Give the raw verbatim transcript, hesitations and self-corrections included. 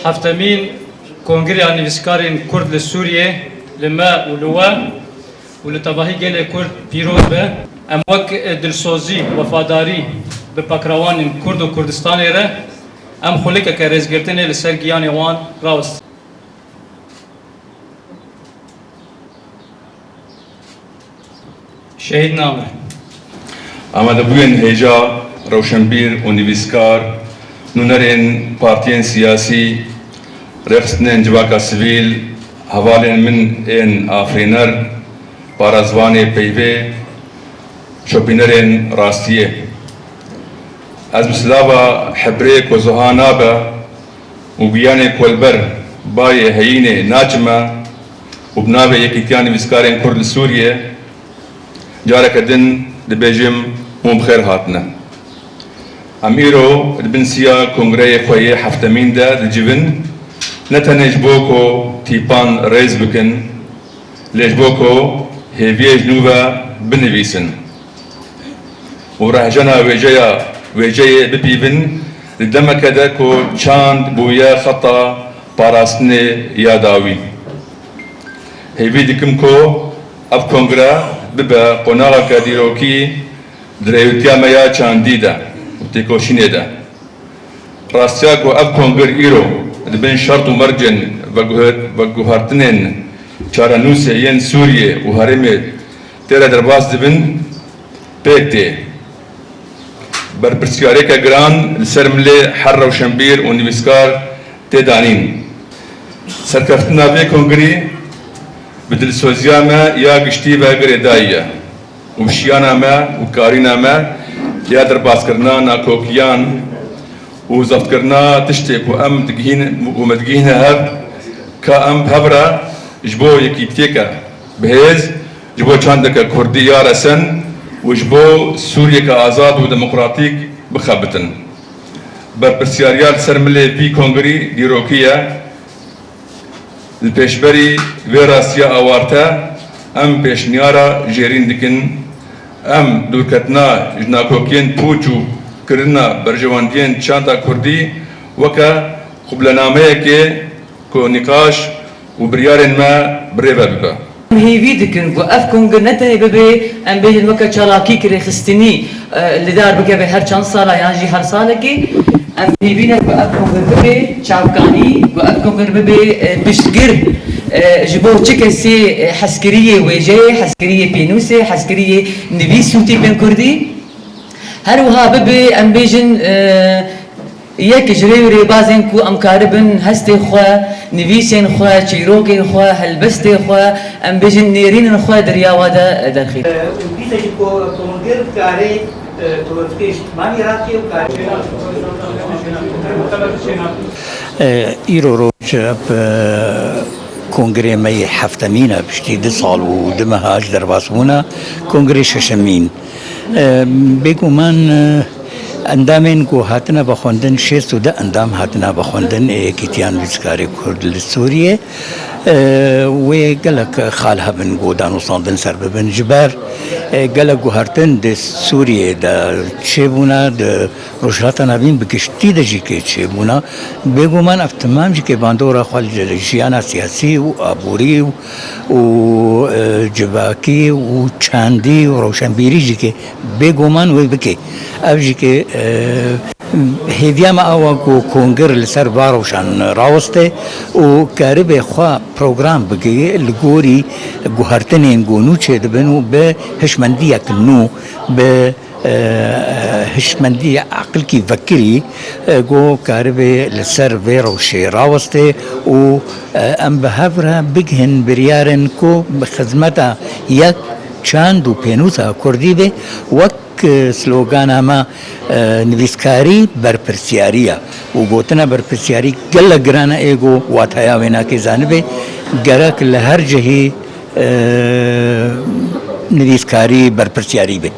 Heftemîn Kongreya Nivîskarên Kurd li Sûriyê li me û li we û li tevahî gelê Kurd pîroz be. Em wek dilsozî, wefadarî bi pakrewanên Kurd û Kurdistanê re, em xulikeke rêzgirtinê li ser giyanê wan rawestin. Şehîd name. Amadebûyên hêja, rewşenbîr û nivîskar, nûnerên partiyên siyasî, rêxistinên civaka sivîl, hevalên min ên afirîner, parazvanê peyvê, şopînerên rastiyê. Ez bi silava hebrê ku ziha nabe û giyanê ku li ber bayê heyînê naçime û bi navê Yekîtiya Nivîskarên Kurd li Sûriyê careke din dibêjim hûn bi xêr hatine. Em îro di bin siya kongreyê xwe yê heftemîn de dicivin, ne tenê ji bo ku tîpan rêz bikin, lê ji bo ku hêviyê ji nû ve binivîsin û rehjena wêjeya, wêjeyê bipîvin di demeke de ku çand bûye xeta parastinê ya dawî. Hêvî dikim ku ev kongre bibe qonaxeke dîrokî di rêwîtiya me ya çandî de û têkoşînê de. Rastiya ku ev kongir îro di bin şert û mercên veguher-, veguhertinên çarenûsê yên Sûriyê û herêmê tê re derbas dibin, pêk tê. Berpirsyariyeke giran li ser milê her rewşenbîr û nivîskar tê danîn. Serkeftina vê kongirî bi dilsoziya me ya giştî ve girêdayî ye û bi şiyana me û karîna me ya derbaskirina nakokiyan û zeftkirina tiştê ku em digihîn-, ku me digihîne hev, ka em bi hev re ji bo yekîtiyeke bihêz, ji bo çandeke kurdî ya resen û ji bo Sûriyeke azad û demokratîk bixebitin. Berpirsyariya li ser milê vî kongirî dîrokî ye. Li pêşberî vê rastiya awarte em pêşniyara jêrîn dikin. Em dûrketina ji nakokiyên pûç û kirina berjewendiyên çanda kurdî weke qublenameyekê ku nîqaş û biryarên me bi rê ve bibe. Em hêvî dikin ku ev kongir ne tenê bibe, em bêjin weke çalakî kirêxistinî, e, li dar bikeve her çend sala yan jî her salekê. Em hêvî ne ku ev kongir bibe çavkanî, ku ev kongir bibe, e, piştgir, e, ji bo çi kesê, e, hezkiriyê wêjeyê, hezkiriyê pênûsê, hezkiriyê nivîs û tîpên kurdî. Her wiha bibe, em bêjin, e, yek ji rê û rêbazên ku em karibin hestê xwe, nivîsên xwe, çîrokên xwe, helbestê xwe, em bêjin nêrînên xwe di riya we de derxî. Û dîsa jî ku kongir karê, e, ku fikirê ji timanî hatî û karê. E, îro roj ev, e, kongrê me yê heftemîn e, piştî du sal û du meha ji derbasbûna kongrê şeşemîn. E, bêguman, e, endamên ku hatine vexwendin, şêst û du endam hatine vexwendin ê Yekîtiya Nivîskarê Kurd li Sûriyê. E, wê gelek xal hebin ku danûstandin ser bibin. Ji ber, e, gelek guhertin di Sûriyê de çêbûne, di Rojhilata Navîn bi giştî de jî kê çêbûne. Bêguman ev timam jî kê bandora xwe li jiyana siyasî û aborî û û, e, civakî û çandî û rewşenbîrî jî kê bêguman wê bike. Ev jî kê, e, hêviya me awa ku kongir li ser va rewşan raweste û karibê xwe program bike li gorî guhertinên ku nû çêdibin û bi hişmendiyek nû, bi e, hişmendî, eqilkî vekirî, e, ku karibe li ser vê rewşê raweste û, e, em bi hev re bigihin biryarên ku bi xizmeta yek çand û pênûsa kurdî be, wek, e, slogana me, e, nivîskarî berpirsiyarî ye û gotina berpirsiyarî gelek giran e, ê ku wataya wê nakê zanibe, gerek li her cihî Ee, nivîskarî berpirsyarî bê.